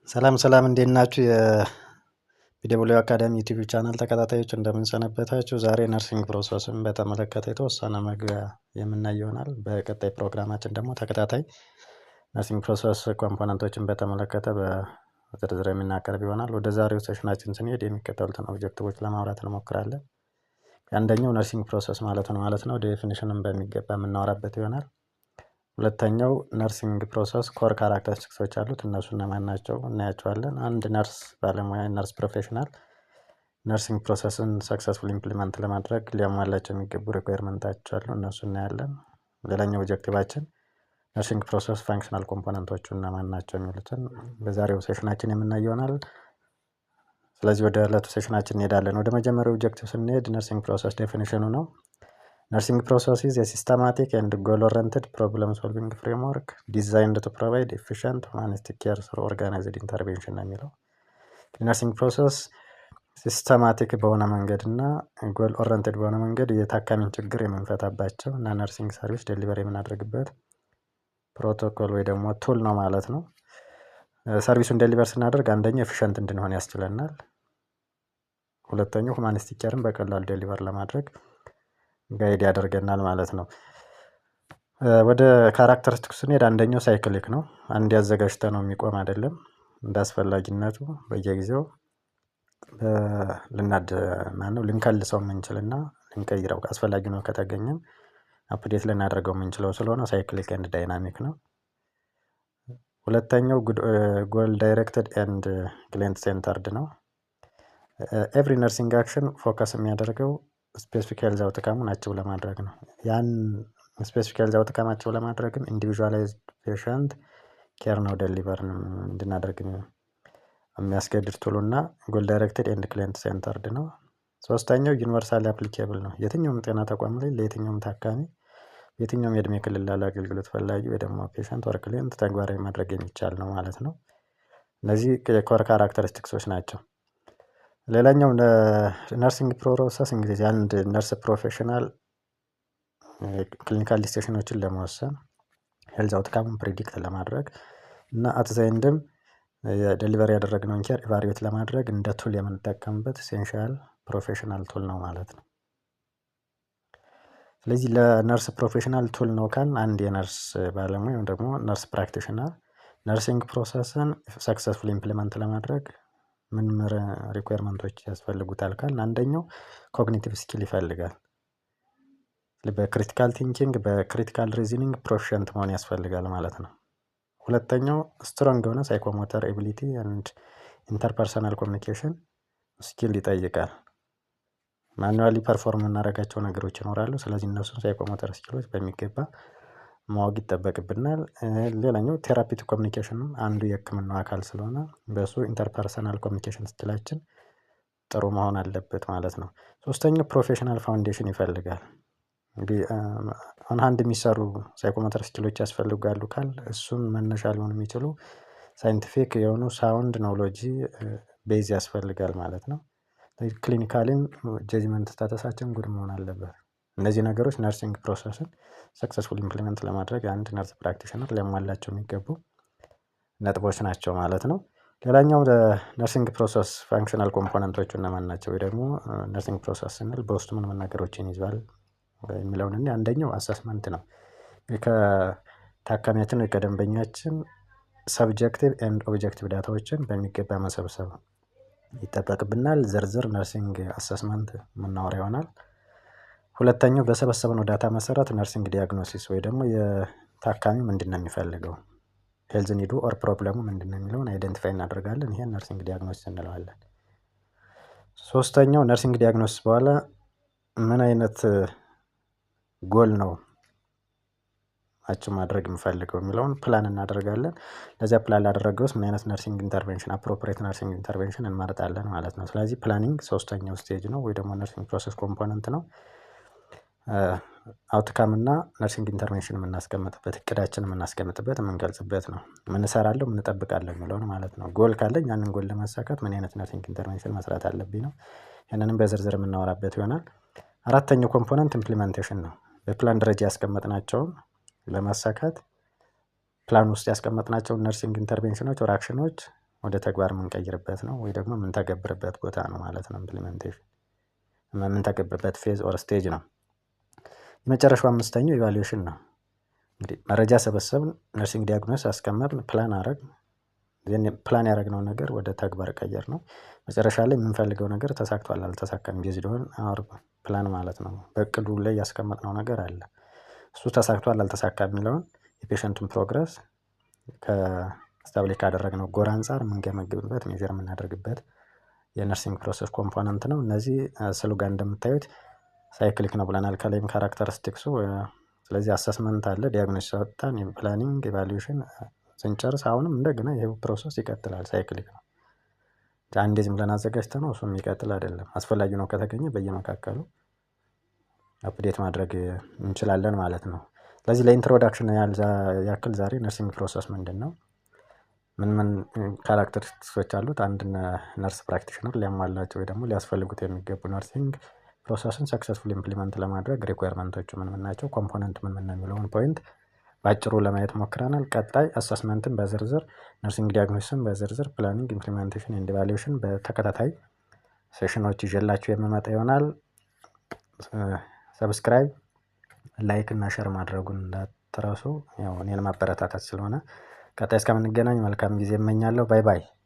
ሰላም ሰላም፣ እንዴት ናችሁ? የ BW Academy YouTube channel ተከታታዮች፣ እንደምን ሰነበታችሁ? ዛሬ nursing process ን በተመለከተ የተወሰነ መግቢያ የምናይ ይሆናል። በቀጣይ ፕሮግራማችን ደግሞ ተከታታይ nursing process component ኦችን በተመለከተ በዝርዝር የምናቀርብ ይሆናል። ወደ ዛሬው session ኣችን ስንሄድ የሚከተሉትን objective ኦች ለማውራት እንሞክራለን። አንደኛው nursing process ማለት ነው ማለት ነው፣ definition ን በሚገባ የምናወራበት ይሆናል። ሁለተኛው nursing process core characteristics ኦች አሉት፣ እነሱ እነማን ናቸው እናያቸዋለን። አንድ ነርስ ባለሙያ፣ nurse professional፣ nursing process ን successful implement ለማድረግ ሊያሟላቸው የሚገቡ requirement ኦች አሉ፣ እነሱ እናያለን። ሌላኛው objective ኣችን nursing process functional component ኦቹ እነማን ናቸው የሚሉትን በዛሬው session ኣችን የምናይ ይሆናል። ስለዚህ ወደ ዕለቱ session ኣችን እንሄዳለን። ወደ መጀመሪያው objective ስንሄድ nursing process definition ኑ ነው። Nursing process is a systematic and goal oriented problem solving framework designed to provide efficient humanistic care through organized intervention ነው የሚለው። Nursing process systematic በሆነ መንገድ እና goal oriented በሆነ መንገድ የታካሚን ችግር የምንፈታባቸው እና nursing service deliver የምናደርግበት ፕሮቶኮል ወይ ደግሞ tool ነው ማለት ነው። Service ኡን deliver ስናደርግ አንደኛው efficient እንድንሆን ያስችለናል። ሁለተኛው humanistic care ን በቀላሉ deliver ለማድረግ guide ያደርገናል ማለት ነው። ወደ characteristics ስንሄድ አንደኛው cyclic ነው። አንዴ አዘጋጅተነው የሚቆም አይደለም። እንደ አስፈላጊነቱ በየጊዜው ልናድ ማነው ልንከልሰው የምንችልና ልንቀይረው፣ አስፈላጊ ነው ከተገኘም update ልናደርገው የምንችለው ስለሆነ cyclic and dynamic ነው። ሁለተኛው goal directed and client centered ነው። Every nursing action focus የሚያደርገው specific health outcome ኡን achieve ለማድረግ ነው። ያን specific health outcome achieve ለማድረግም individualized patient care ነው deliver እንድናደርግ የሚያስገድድ tool ኡ እና goal directed and client centered ነው። ሶስተኛው universally applicable ነው። የትኛውም ጤና ተቋም ላይ፣ ለየትኛውም ታካሚ፣ የትኛውም የእድሜ ክልል ላለ አገልግሎት ፈላጊ ወይ ደግሞ patient or client ተግባራዊ ማድረግ የሚቻል ነው ማለት ነው። እነዚህ የ core characteristics ኦች ናቸው። ሌላኛው nursing process እንግዲህ አንድ nurse professional clinical decision ኦችን ለመወሰን፣ health outcome ን predict ለማድረግ እና at the end ም የ deliver ያደረግነውን care evaluate ለማድረግ እንደ tool የምንጠቀምበት essential professional tool ነው ማለት ነው። ስለዚህ ለ nurse professional tool ነው ካልን አንድ የነርስ ባለሙያ ወይም ደግሞ nurse practitioner nursing process ን successful implement ለማድረግ ምን requirement ኦች ያስፈልጉታል ካልን አንደኛው cognitive skill ይፈልጋል። በ critical thinking፣ በ critical reasoning proficient መሆን ያስፈልጋል ማለት ነው። ሁለተኛው strong የሆነ psychomotor ability and interpersonal communication skill ይጠይቃል። Manually perform የምናደርጋቸው ነገሮች ይኖራሉ፣ ስለዚህ እነሱን psychomotor skill ኦች በሚገባ ማወቅ ይጠበቅብናል። ሌላኛው therapeutic communication ም አንዱ የህክምናው አካል ስለሆነ በሱ interpersonal communication skill ኣችን ጥሩ መሆን አለበት ማለት ነው። ሶስተኛው professional foundation ይፈልጋል። እንግዲህ on hand የሚሰሩ psychomotor skill ኦች ያስፈልጋሉ ካልን እሱም መነሻ ሊሆኑ የሚችሉ scientific የሆኑ sound knowledge base ያስፈልጋል ማለት ነው። Clinically ም judgment status ኣችን good መሆን አለበት። እነዚህ ነገሮች nursing process ን successful implement ለማድረግ አንድ nurse practitioner ሊያሟላቸው የሚገቡ ነጥቦች ናቸው ማለት ነው። ሌላኛው nursing process functional component ኦቹ እነማን ናቸው? ወይ ደግሞ nursing process ስንል በውስጡ ምን ምን ነገሮችን ይዟል የሚለውን እኔ አንደኛው assessment ነው። ከታካሚያችን ወይ ከደንበኛችን subjective and objective data ዎችን በሚገባ መሰብሰብ ይጠበቅብናል። ዝርዝር nursing assessment የምናወራ ይሆናል። ሁለተኛው በሰበሰብነው data መሰረት nursing diagnosis ወይ ደግሞ የታካሚው ምንድነው የሚፈልገው፣ health need ኡ or problem ኡ ምንድነው የሚለውን identify እናደርጋለን። ይሄን nursing diagnosis እንለዋለን። ሶስተኛው nursing diagnosis በኋላ ምን አይነት ጎል ነው achieve ማድረግ የምፈልገው የሚለውን ፕላን እናደርጋለን። ለዚያ ፕላን ላደረገው ምን አይነት nursing intervention፣ appropriate nursing intervention እንመርጣለን ማለት ነው። ስለዚህ planning ሶስተኛው stage ነው ወይ ደግሞ nursing process component ነው። Outcome እና nursing intervention የምናስቀምጥበት፣ እቅዳችን የምናስቀምጥበት፣ የምንገልጽበት ነው። ምን እሰራለሁ፣ ምን እጠብቃለሁ የሚለውን ማለት ነው። ጎል ካለኝ ያንን ጎል ለማሳካት ምን አይነት nursing intervention መስራት አለብኝ ነው። ያንንም በዝርዝር የምናወራበት ይሆናል። አራተኛው component implementation ነው። በፕላን ደረጃ ያስቀመጥናቸውን ለማሳካት ፕላን ውስጥ ያስቀመጥናቸውን nursing intervention ኦች or action ኦች ወደ ተግባር የምንቀይርበት ነው ወይ ደግሞ የምንተገብርበት ቦታ ነው ማለት ነው። Implementation የምንተገብርበት phase or stage ነው። የመጨረሻው አምስተኛው evaluation ነው። እንግዲህ መረጃ ሰበሰብን፣ nursing diagnosis አስቀመጥን፣ ፕላን አረግን፣ ፕላን ያደረግነውን ነገር ወደ ተግባር ቀየርነው። መጨረሻ ላይ የምንፈልገው ነገር ተሳክቷል አልተሳካም based on our plan ማለት ነው። በእቅዱ ላይ ያስቀመጥነው ነገር አለ። እሱ ተሳክቷል አልተሳካም የሚለውን የ patient ኡን progress ከ establish ካደረግነው ጎል አንፃር የምንገመግምበት፣ measure የምናደርግበት የ nursing process component ነው። እነዚህ ስዕሉ ጋር እንደምታዩት cyclic ነው ብለናል ከላይም characteristics ኡ። ስለዚህ assessment አለ፣ diagnosis አወጣን፣ planning፣ evaluation ስንጨርስ አሁንም እንደገና ይሄው process ይቀጥላል፣ cyclic ነው። አንዴ ዝም ብለን አዘጋጅተነው እሱ የሚቀጥል አይደለም። አስፈላጊ ነው ከተገኘ በየመካከሉ update ማድረግ እንችላለን ማለት ነው። ስለዚህ ለ introduction ያክል ዛሬ nursing process ምንድነው? ምን ምን characteristics ኦች አሉት? አንድ nurse practitioner ሊያሟላቸው ወይ ደግሞ ሊያስፈልጉት የሚገቡ nursing process ን successfully implement ለማድረግ requirement ኦቹ ምን ምን ናቸው? Component ምን ምን ነው የሚለውን point በአጭሩ ለማየት ሞክረናል። ቀጣይ assessment ን በዝርዝር፣ nursing diagnosis ን በዝርዝር፣ planning፣ implementation and evaluation በተከታታይ session ኦች ይዤላችሁ የምመጣ ይሆናል። Subscribe፣ like እና share ማድረጉን እንዳትረሱ፣ ያው እኔን ማበረታታት ስለሆነ። ቀጣይ እስከምንገናኝ መልካም ጊዜ እመኛለሁ። Bye bye።